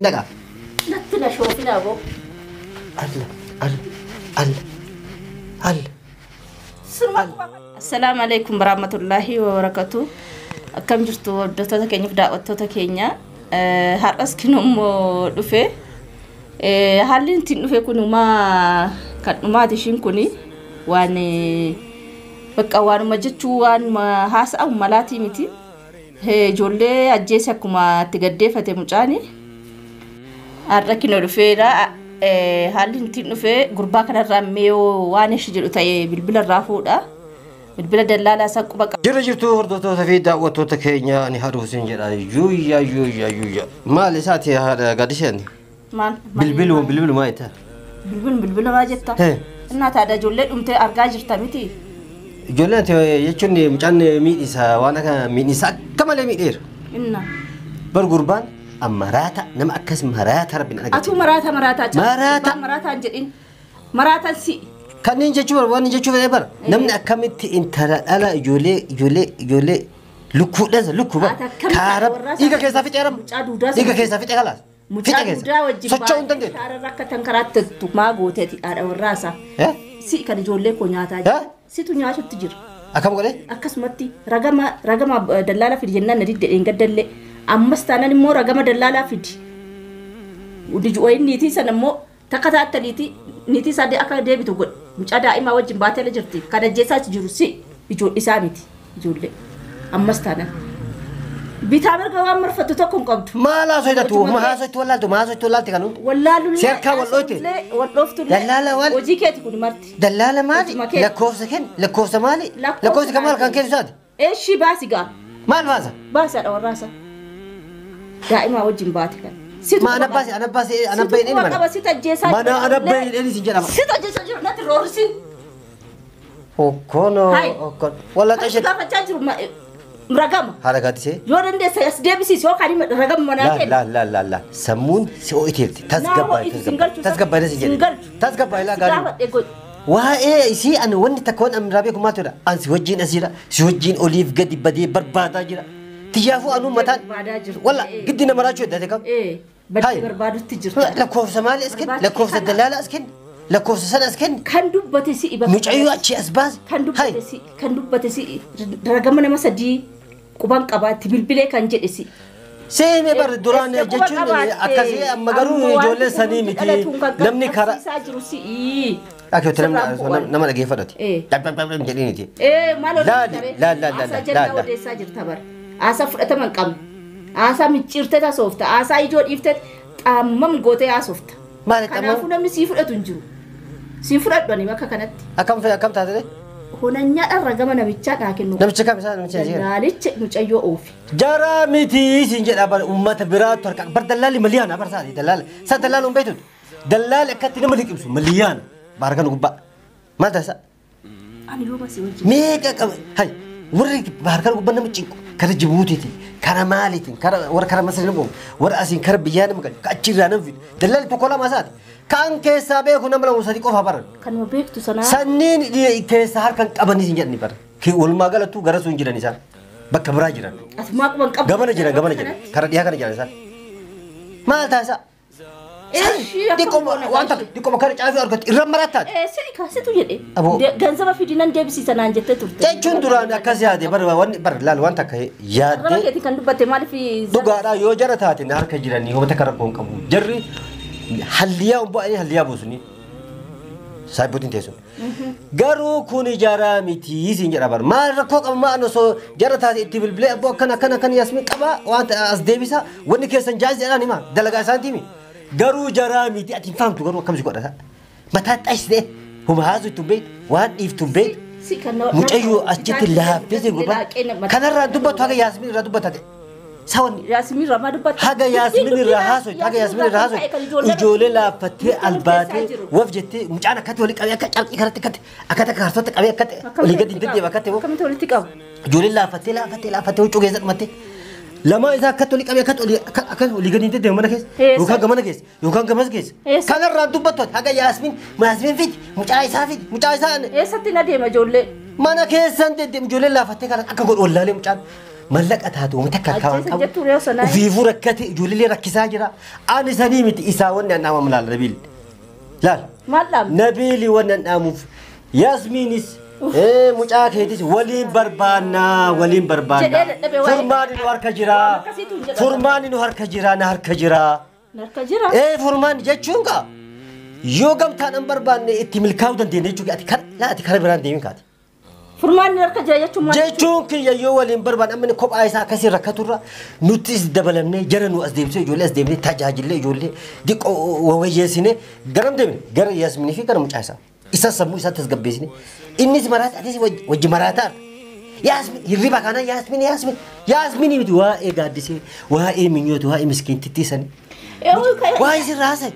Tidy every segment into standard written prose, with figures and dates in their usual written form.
Dhaqa. Natti na shoofina boo. Alla alla alla alla. Assalaamu alaikum warahmatullaahi wabarakatuh. Akkam jirtu hordoftoota keenyaaf daawwattoota keenya. Har'as kinummoo dhufe. Haalli ittiin dhufe kunumaa kan dhumaati ishiin kuni waan bakka waanuma jechuu waan haasa'amu malaatii miti. Ijoollee ajjeese akkuma itti gaddeeffate mucaani. Har'a kinoo dhufeera. Haalli ittiin dhufe gurbaa kanarraa meeyoo waan ishee jedhu ta'e bilbila irraa fuudha. Bilbila dallaalaa isaa quba qaba. Jirra jirtu hordoftoota fi daawwattoota keenya ani haadha Hussein jedha. Yuuyya yuuyya yuuyya. Maal isaati haadha gaddisheen? Maal? Bilbiluma bilbiluma jetta. Bilbiluma bilbiluma maa jetta? Innaa taadha ijoollee dhumtee argaa jirta miti. Ijoolleen ati jechuun mucaan miidhisa waan akka miidhisa akka malee miidheera. Inna. Bar gurbaan maraata nama akkas maraata rabbiin argate. Atuu maraata maraataa jira. Maraata. Maraataa hin jedhin. Maraataan si. Kanneen jechuun waan jechuun fedhe bara namni akkamitti intala dhala ijoollee ijoollee ijoollee lukkuudhaan lukkuu bara kaara dhiiga keessaa fiixee arama dhiiga keessaa fiixee kalaas Mucaa duudaa wajjin socho'uu hin dandeettu. Kaara rakkatan karaatti maa gooteeti haadha warraasaa. Si kan ijoollee koo nyaataa jira. Situ nyaachutti jira. Akkam godhee? Akkasumatti ragama ragama dallaalaa fidi jennaan na didde dheengaddallee ammas taanaan immoo ragama dallaalaa fidi. Niitii sana immoo takka taatta niitii niitii isaa akka deebitu godhe. Mucaa daa'imaa wajjin baatee ala jirti. Kan ajjeesaa jiru si isaa miti ijoollee. Ammas taanaan. Bitaa mirga waan marfattu tokko hin qabdu. Maal haasoftu? Maal haasoftu wallaaltu? Maal haasoftu wallaalti kan hundi? Wallaalullee. Seerkaa wal dhooyte? Wal dhooftullee. Dallaala maali? Hojii keeti kun marti. Dallaala maali? Lakkoofsa kenni? Lakkoofsa maali? Lakkoofsa kan maal kan kennu isaati? Eeshii baasi gaa. Maal baasa? Baasaadha warraasa. Daa'imaa wajjin baate kan. Ma anabbaasi anabbaasi anabbayi dheni mana. Qaba situ ajjeesaa Mana anabbayi dheni sin jedhama. Situ ajjeesaa jiru natti roorrisin. Okkono okkono. Walla xashee. Gaafachaa jiru ragama. Haadha gaaddisee. Yoo dandeesse as deebisiis yookaan ragama manaa kenna. Laal laal laal laal sammuun si ho'iteerti. Tasgabbaa'e tasgabbaa'e sin jedhe. Tasgabbaa'e laa gaarii. Waa'ee isii ani wanni takka waan ani beeku maaltu jedha. Ani si wajjin asiidha. Si wajjin oliif gadi badee barbaadaa jira. Tiyyaafuu anuu mataan walla giddi nama raachuu eddate kam. Baddee barbaadutti jirta. Lakkoofsa maali as kenni? Lakkoofsa dallaala as kenni? Lakkoofsa sana as kenni? Kan dubbate si bakka. Mucayyoo achi as baase. Kan dubbate si kan dubbate si ragama nama sadii quban qabaatti bilbilee kan jedhe si. Seemee bar duraan jechuun akkasii amma garuu ijoolleen sanii miti namni karaa. Isaa jiru si. Akka nama dhageeffadhati. Dhaqdhaqdhaq jedhiniiti. Maal Laali laal laal Haasaa laal jallaa laal. odeessaa jirta bara. Haasaa fudhatama hin qabne. Haasaa micciirtee tasoofta. Haasaa ijoo dhiiftee xaammam gootee haasofta. Maali xammam? Kanaafuu namni sii fudhatu hin jiru. Sii fudhadhu ani bakka kanatti. Akkam fa'e akkam taate? Honanyaadhaan ragama namichaa naa kennu. Namicha kam isaa namicha jira? Dallaalicha mucayyoo oofi. Jara miti siin jedha bara uummata biraatu harka bar dallaalli maliyaana bar saati dallaala. Sa dallaalu hin beektu. Dallaalli akkatti nama liqimsu maliyaana baarkan gubbaa. Maal taasisa? Ani yooma si wajjin. Meeqa qaba? Hay warri baarkan gubbaa nama cinqu kara Jibuutiitiin kara maaliitiin kara warra kara Masrii nama oofu warra asiin kara biyyaa nama galchu achirraa nama fidu dallaalli tokko lama isaati. Kan keessaa beeku nama lama sadii qofa baran. Kanuma beektu sanaa. Sanniin keessa harkan qabanii siin jedhani bara. Walumaa galattuu gara sun jiran isaan. Bakka biraa jiran. Atumaa quban qabdu. Gamana jiran gamana jiran. Kara dhiyaa kana jiran isaan. Maal taasisa? Diqqoma waan takka diqqoma kana caafii argattu irra marattaati. Sini kaasitu jedhe. Ganzaba fidinan deebisiisa naan jettee turte. Jechuun duraan akkas yaade bara wanni bara laal waan takka Arraba yaaddee keetiin kan dubbatte maaliif dhugaadhaa yoo jara taate na harka jiranii homa takka rakkoo hin qabu. Jarri halliyaa bu'anii halliyaa buusanii. Saayibootiin teessu. Garuu kun jaraa miti siin jedha bara. Maal rakkoo qaba maal osoo jara taate itti bilbilee abboo akkana akkana akkana yaasmin qaba waan as deebisa wanni keessan jaas jedhaan hima dalagaa isaaniiti himi. Garuu jaraa miti ati hin fahamtu garuu akkam si godhata. Mataa xaysitee huma haasu ittiin beektu waan dhiiftu hin beektu. Mucayyoo achitti laaffisee gurbaa kanarraa dubbatu haga yaasmin irraa dubbatate. Sawanni Yaasmin irraa maa dubbatta? haga yaasmin irraa haasoy haga yaasmin irraa haasoy ijoollee laaffattee albaatee waf jettee mucaan akkatti walii qabee akka carqii kanatti akkatti akkatti akka hartoota qabee akkatti olii gadi hin deddeema akkatti Akkamitti walitti qabu? Ijoollee laaffattee laaffattee laaffattee huccuu keessa dhumattee lamaa isaa akkatti olii qabee akkatti olii akka olii gadi hin deddeema mana keessa yookaan gamana keessa yookaan gamas keessa kanarraa dubbattu haga yaasmin yaasmin fidi mucaa isaa fidi mucaa isaa Eessatti na deema ijoollee? Mana keessan deddeema ijoollee laaffattee kana akka godhu wallaalee mucaan. Mallaqa taatu uummata akka harkaa waan Ajjeesa qabu. jettu re'ee sanaa. Ofiifuu rakkate ijoollee rakkisaa jira. Ani sanii miti isaa wanni an dhaamamu laal Nabiil. Laal. Maal dhaamte? Nabiili wanni an dhaamuuf Yaasmiinis mucaa keetis waliin barbaannaa waliin barbaannaa. Jedhee dadhabe waa'ee- Furmaanni nu harka jira. Waan akkasiitu hin jedhamu. Furmaanni nu harka jira na harka jira. Narka jira. Furmaanni jechuun kaa yoo gamtaan hin barbaanne itti milkaa'uu dandeenya jechuudha. Ati kara laa ati kara biraan deemin kaati. Furmaanni harka jira jechuun maal? Jechuun kiyya yoo waliin barbaanne amma inni kophaa isaa akkasii rakkaturra nutis dabalamnee jara nu as deebisee ijoollee as deebinee tajaajillee ijoollee diqqoo wawayyeessinee garam deemne gara Yaasminii fi gara mucaa isaa. Isa sammuu isaa tasgabbeessine innis maraata atis wajji maraataa. Yaasmin hirriba kana Yaasmin Yaasmin Yaasminii miti waa'ee gaaddisee waa'ee minyooti waa'ee miskiintittii sanii. Waa'ee sirraa haasa'e.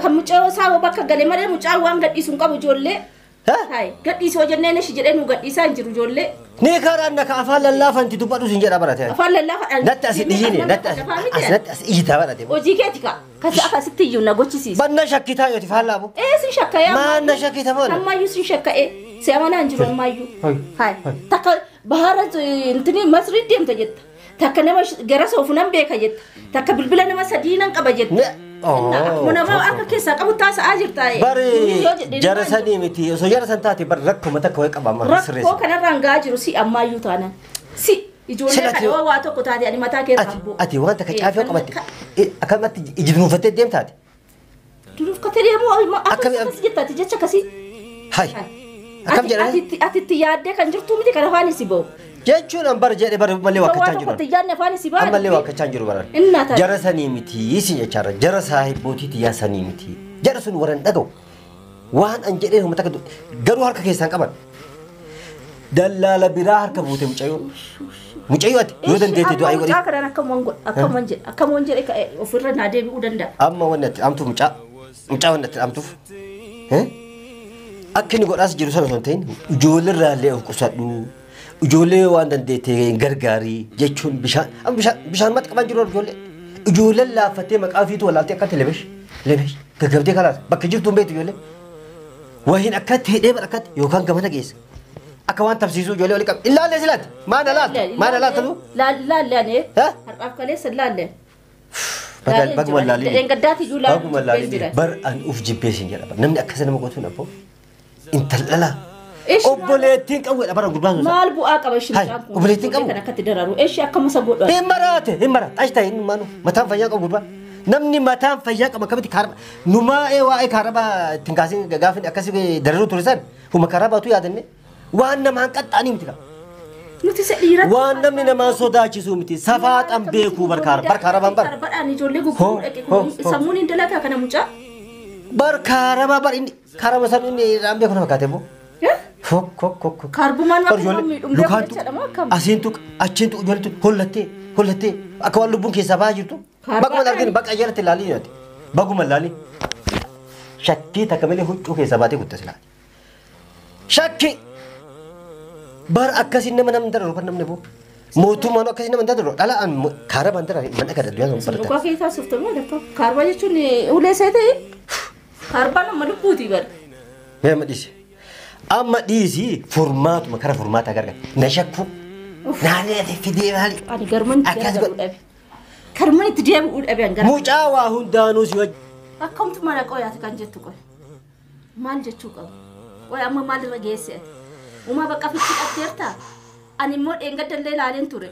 Kan mucaa isaa bakka galee malee mucaan waan gadhiisu hin qabu ijoollee. Ha? Gadhiisoo jenneen ishi jedhee nu gadhiisaa hin jiru ijoollee. Ni karaan naka afaan lallaafanti dubbadhu sin jedha barate. Afaan lallaafa. Natti as dhiyyine natti as as natti as iyyitaa barate. Hojii keeti ka. Kasi akkasitti iyyuu na gochisiisa. Banna shakkitaa yooti faallaabu. Ee sin shakka'ee. Maan na shakkita boona. Ammayyuu sin shakka'ee. Si amanaa hin jiru ammayyuu. Hai. Hai. Takka bahara intini Masrii deemta jetta. Takka nama gara soofu nan beeka jetta. Takka bilbila nama sadii nan qaba jetta. Ne. Akkuma nama harka keessaa qabu taasa'aa jirta. Bari jara sanii miti osoo jara san taate bari rakkuma takka wayi qaba amma Rakkoo sirreessa. kanarraan gahaa jiru si ammayyuu taanaan. Si ijoollee Silati- kana yoo waa tokko taate ani mataa keessa Ati hin bu'u. ati waan takka caafii qabatte akkamatti iji dunuunfattee deemtaate. Dunuufkatee deemuu Akkami- akkas jettaati jecha akkasii. Hai. Akkam jedhanii? Ati itti yaaddee kan jirtu miti kan afaan si ba'u. Jechuun an bara jedhe bara malee Waan waakkachaa tokko jiru. itti yaadne afaan si ba'a. Ammallee waakkachaa jiru baran. Innaa taate. Jara sanii miti isin jechaarra jara saahibbootii tiyyaa sanii miti. Jara sun warra hin dhaga'u. Waan an jedhee uummata akka garuu harka keessaan qaban. Dallaala biraa harka buute mucayyoo. Mucayyoo ati yoo dandeette du'aa godhi. Mucaa kanaan akkamuman jedhe akkamuman jedhe ofirra naa deebi'uu danda'a. Amma wanni ati dhaamtuuf mucaa mucaa wanni ati dhaamtuuf akka inni godhaas jiru sana osoo hin ta'in ijoolleerraa illee of qusadhu. Ijoollee waan dandeette gargaarii jechuun bishaan amma bishaan bishaan matti qaban jiru ijoollee. Ijoolleen laaffattee maqaa ofiitu wallaaltee akkatti lebesh lebesh gaggabdee kalaas bakka jirtu hin beektu ijoollee. Wahiin akkatti hidhee bara akkatti yookaan gamana geessa. Akka waan tabsiisuu ijoollee walii qabu. Ilaalle silaati maana laalta maana laalta tu. Laallee ani Ha? har'aaf kaleessa laallee. Baguma laalii. Dheengaddaati iyyuu laaluu Baguma laalii. jira. Bar an uf jibbeesin jedha. Namni akkasa nama gootuun abboo. Intal dhalaa. Ishi Obboleettiin qabu jedha bara gurbaan sun. Maal bu'aa qaba ishii Hai, mucaan kun? obboleettiin qabu. Kan akkatti dararu. Ishii akkam isa godhu? Hin maraate hin maraate. Achi ta'e inni maanu mataan fayyaa qabu gurbaan. Namni mataan fayyaa qaba akkamitti kaaraba numaa waa'ee kaaraba ittiin kaasin gaafin akkasii dararuu ture san huma kaarabaatu yaadanne waan namaan qaxxaanii miti qaba. Nuti isa dhiiratti. Waan namni namaan sodaachisu miti safaaxan beekuu barkaara barkaarabaan bar. Badhaan ijoollee gurguruu dhaqe Ho, kun ho. sammuun hin dalagaa kana mucaa. Barkaaraba bar inni kaaraba san inni irraan beeku nama fakkaate immoo. Fok kok kok kok. Kaarbumaan Bar waan ijoollee miidhum beeku lukaan jechaadha moo akkam? Asiin tuq achiin tuq ijoollee tuq hollattee hollattee akka waan lubbuun keessaa bahaa jirtu. Kaarbaa Baguma arginu baqa jalatti ilaalii nyaate. Baguma ilaalii. Shakkii takka malee huccuu keessaa baatee kutte silaati. Shakkii. Bar akkasiin nama namni dararu kan namni boo. Mootummaan akkasiin nama dararu dhala an kaarabaan dararu mana akka addunyaa sun barata. Lukaa keessaa suuftamee lakka. Kaarbaa jechuun ulee see ta'e kaarbaan amma lubbuutii bara. Mee amma dhiisi. Amma dhiisi furmaatuma kara furmaataa gargaara. Na shakku. Naalee ati fidee maali? Ani garman itti Akkas deebi'uu dhabe. Karman itti deebi'uu dhabe an gara. Mucaa waa hundaanuu si wajji. Akkamtu mana qoyaati kan jettu qoy. Maal jechuu qabu? Qoy amma maalirra geesse ati? Uumaa bakka fitti dhabdeertaa? Ani immoo dheengadda illee ilaaleen ture.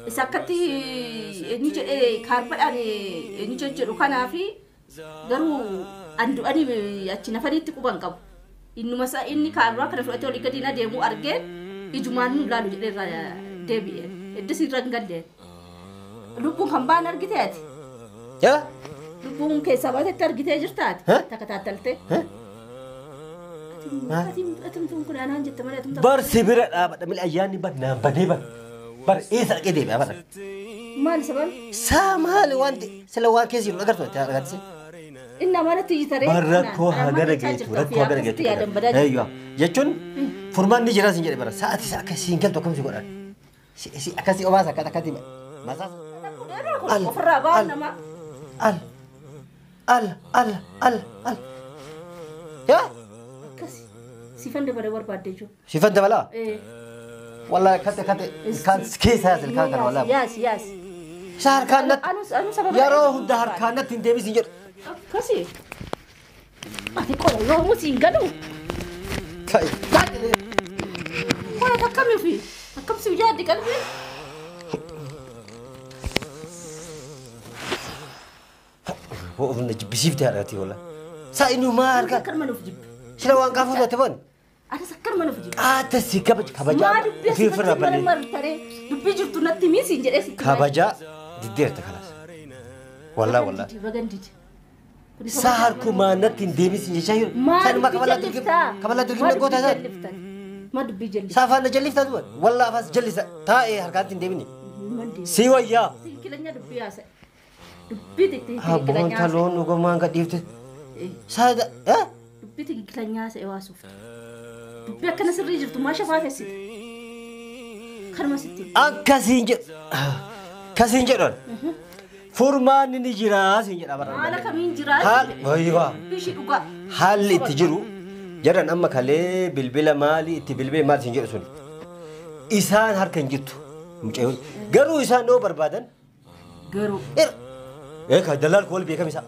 Isa akkatti eenyu jedhee kaarbadhaan eenyu jedhu kanaafi garuu an du'anii achi nafaniitti quban qabu. Innuma isaa inni kaarbaa kana fudhatee olii gadi na deemuu argee ijumaan nu ilaalu jedhee irra deebi'e. Eddis irra hin galleen. Lubbuun kan ba'an argite ati? Yaa? Lubbuun keessaa baatetti argitee jirtaati? Ha? Takka taattaltee. Ha? Atumtuun kun anaan jette malee atumta. Bar si bira dhaabadha malee ayyaanni bar naan badee bar. Bar eessa dhaqee deebi'a bar. Maal sababni? Saa maali waan sila waan keessa jiru agartu ati agartise. Inni amanatti iyyitare. Bar rakkoo hagana geetu rakkoo hagana geetu. Eeyyuu jechuun furmaanni jira sin jedhe bara sa'aati isa akkasii hin galtu akkamsi godhan. Si akkasii obaasa akkata akkatti masaas. Ofirraa ba'an nama. Al al al al al. Yaa Akkasi. Sifan dabalee barbaadde jiru. sifan dabalaa. Ee. Wallahi kate kate kan keessa ilkaan kana wallahi. Yaas yaas. Isa harkaan natti Anu sababa. Yeroo hunda harkaan natti hin deebisin jedhu. Akkasi. Ati qola yoomuu siin galu. Ta'i. Qola akkamii fi akkam si yaaddi qalbii. Ofna jibbisiifte haadhaati wallahi. Saa inumaa harkaan. Akkanuma nuuf jibbe. Sila waan qaafuu taate ban. Atis akkanuma nuuf jibbe. Qaata si kabajaa Maa dubbii ofii ofirraa asirratti ballee. martaree dubbii jirtu natti himii siin jedhee sitti. Kabajaa diddeerta kalaas. Wallahi wallahi. Bagan dide. Saa harkumaa natti hin deebisin jechaa jiru. Maa Saa inumaa dubbii kabalaa jalliftaa? kabalaa Maa dirqamna goota dubbii isaa. jalliftan? Maa dubbii jalliftan? Saa afaan na jalliftaa duban. Wallahi afaas jallisa. Taa'ee harkaatti hin deebine. Mandee. Si wayyaa. Tinkilanya dubbii haasa'e. Dubbii Abboon tinkilanya haasa'e. taloon dhugumaan gadhiifte. Saa eh? Dubbii tinkilanya haasa'e waasuuf. Dubbii akkana sirrii jirtu maa shafaa teessite? Kanuma sitti. Akkasiin jedhu. Kasiin jedhan. Furmaanni ni jiraa siin jedha bara. Haala kamiin jiraa? Haal wayyaa. Dubbii ishii dhugaa. Haalli itti jiru jedhan amma kalee bilbila maali itti bilbilee maali siin jedhu sun. Isaan harka hin jirtu mucayyoon. Garuu isaan dhoo barbaadan. Garuu. Eekaa dallaal wal beekam isaa.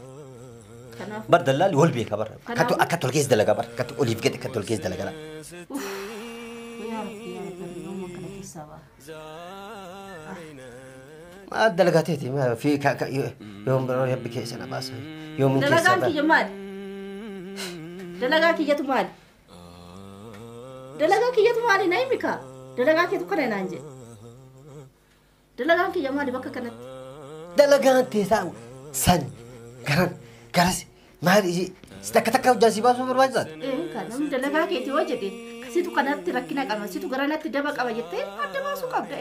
Kanaaf. Bar dallaalli wal beeka bar. Akkatti akkatti ol keessa dalagaa bar. Akkatti oliif gadi akkatti ol keessa dalagaa. Uff. Yaa Rabbi yaa Rabbi yooma kana keessaa ba'a. Maal dalagaa teeti maal fi yoom biroo rabbi keessa na baasa. Yoom keessa Dalagaan ba'a. kiyya maali? Dalagaa kiyyatu maali? Dalagaa kiyyatu maali na himi kaa? Dalagaa keetu kana naan jedhe. Dalagaan kiyya maali bakka kanatti? Dalagaan teessaa san garan garas maal isi takka takka hojjaa si baasuu barbaachisaadha. Ee kaa namni dalagaa keeti yoo jedhe situ kanatti rakkina qaba situ garanatti daba qaba jettee adda baasuu qabda.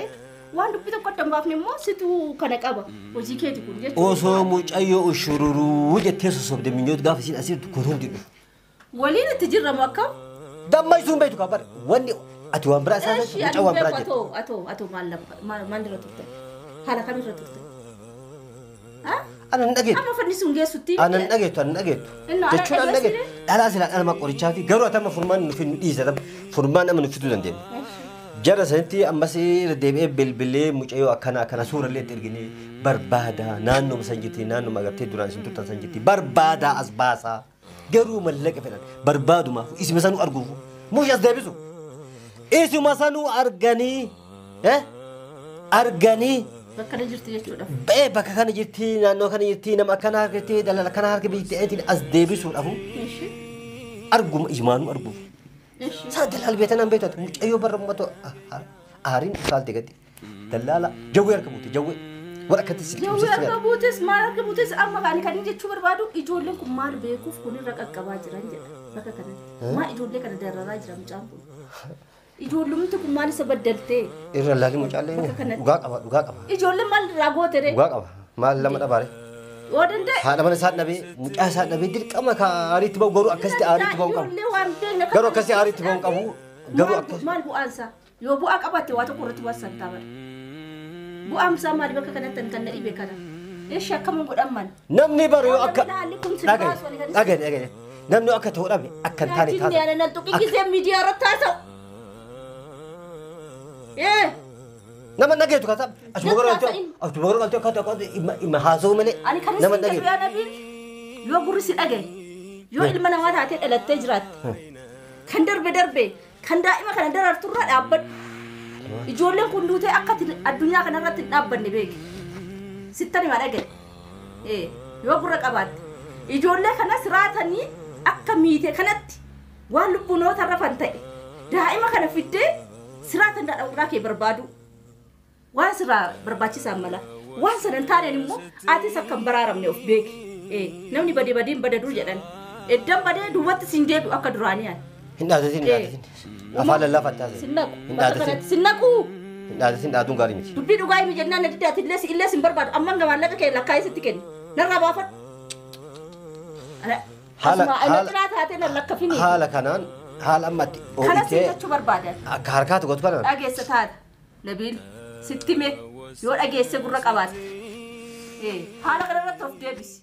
Waan dubbii tokko adda hin baafne immoo situ kana qaba hojii keeti kun jechuudha. Osoo mucayyoo ushururuu jettee sosobde minyoota gaafa isiin asii kun hundi dhufu. Waliin itti jirramu akkam? Damma isuun beektu kaa bare wanni ati waan biraa isaa Eshi mucaa ani waan biraa beeku jedhu. atoo atoo atoo maal maal irra turte? Haala kam irra turte? Ha? Ana hin dhageettu. Amma fannisuun geessutti. Ana hin dhageettu ana hin dhageettu. Innoo ana Jechuun ana dhageessine? dhageettu. Dhalaa silaa dhalma qorichaa fi garuu atama furmaan nuuf hin dhiisa furmaan amma nuuf fiduu dandeenya. Jara sanitti ammas irra deebi'ee bilbilee mucayyoo akkana akkana suurallee itti erginee barbaada naannoo san jirti naannoo agartee duraan isin turtan san jirti barbaada as baasaa garuu mallaqa fedhan barbaadumaaf isuma sanuu arguuf mush as deebisu isuma sanuu arganii arganii Bakka kana jirti jechuudha. Ba'ee bakka kana jirti naannoo kana jirti nama akkana harka dhalala kana harka biyyatti as deebisuudhaaf Eshi. arguma imaanuu arguuf. Eshi. Saa dalaal beetan an beektu mucayyoo barra ummata aariin usaalte gadi dalaala jawwee harka buute jawwee warra akkatti si Jawwee harka buutes maal harka buutes amma kan kan jechuu barbaadu ijoolleen kun maal beekuuf kun irra qaqqabaa jiran jedha bakka kanatti. Maa ijoollee kana dararaa jira mucaan kun. Ijoollumti kun maal isa baddaltee? Irra laali mucaallee Bakka kanatti. dhugaa qaba dhugaa qaba Ijoolleen maal irraa goote ree? dhugaa qaba maal lama dhabaare Yoo danda'e. haadha mana isaa dhabee mucaa isaa dhabee dirqama ka aariitti ba'u garuu akkasitti aariitti ba'uu qabu. Ijoollee waan beekne Garuu akkasii aariitti ba'uu qabu. Garuu akkas Maal bu'aan isaa? Yoo bu'aa qabaatte waa tokko irratti waan taabara. Bu'aan isaa maali bakka kanatti kan na dhibe kana? Eshi akkamiin godhan maal? Namni baru yoo akka Haalli kun si dhagaye baasu ani kan dhagaye dhagaye namni yoo akka ta'u dhabe akka hin taane Jinni taata. ana nan tuqi gisee miidiyaa irratti haasa'u. Ee Nama dhageetu kaasa asuma gara galtee Haasa'in. asuma gara galtee akka ta'u ima haasa'u malee ani kan nama isin jedhu dhageetu. yaa nabiin yoo gurri si dhagaye yoo ilma namaa taatee dhalattee jiraatte kan darbe darbe kan daa'ima kana dararturraa dhaabbadhu. Ijoolleen kun duutee akka ati addunyaa kanarratti hin dhaabbanne beeki. Sittan hima dhagaye. Ee yoo gurra qabaatte ijoollee kana siraatanii akka miite kanatti waan lubbunoota rafan ta'e daa'ima kana fiddee siraatan dhadhaa kee barbaadu. Waan sirraa barbaachisaan mala. Waan sana hin taaneen immoo atis akka hin baraaramne of beeki. Ee namni badee badeen badaduu jedhan. Eddan badee duubatti siin deebi'u akka duraanii ani. Hin dhaadatin hin dhaadatin. Afaan lallaafaa taasise. Sin naqu. Hin Bakka dhaadatin kanatti sin naqu. hin dhaadatin dhaaduun gaarii miti. Dubbii dhugaa himi jennaan na diddaati illee illee sin barbaadu. Amman ga maallaqa kee lakkaa'ee sitti kenni. Narraa baafadhu. Haala- Asuma cinaa taatee na lakkafini. Haala kanaan haala ammatti Kana siin oo'itee jechuu barbaadan. akka harkaatu gootu kanaan Dhageessa taata. Nabiil sitti hime yoo dhageesse gurra qabaatte. Haala kanarratti of deebisi.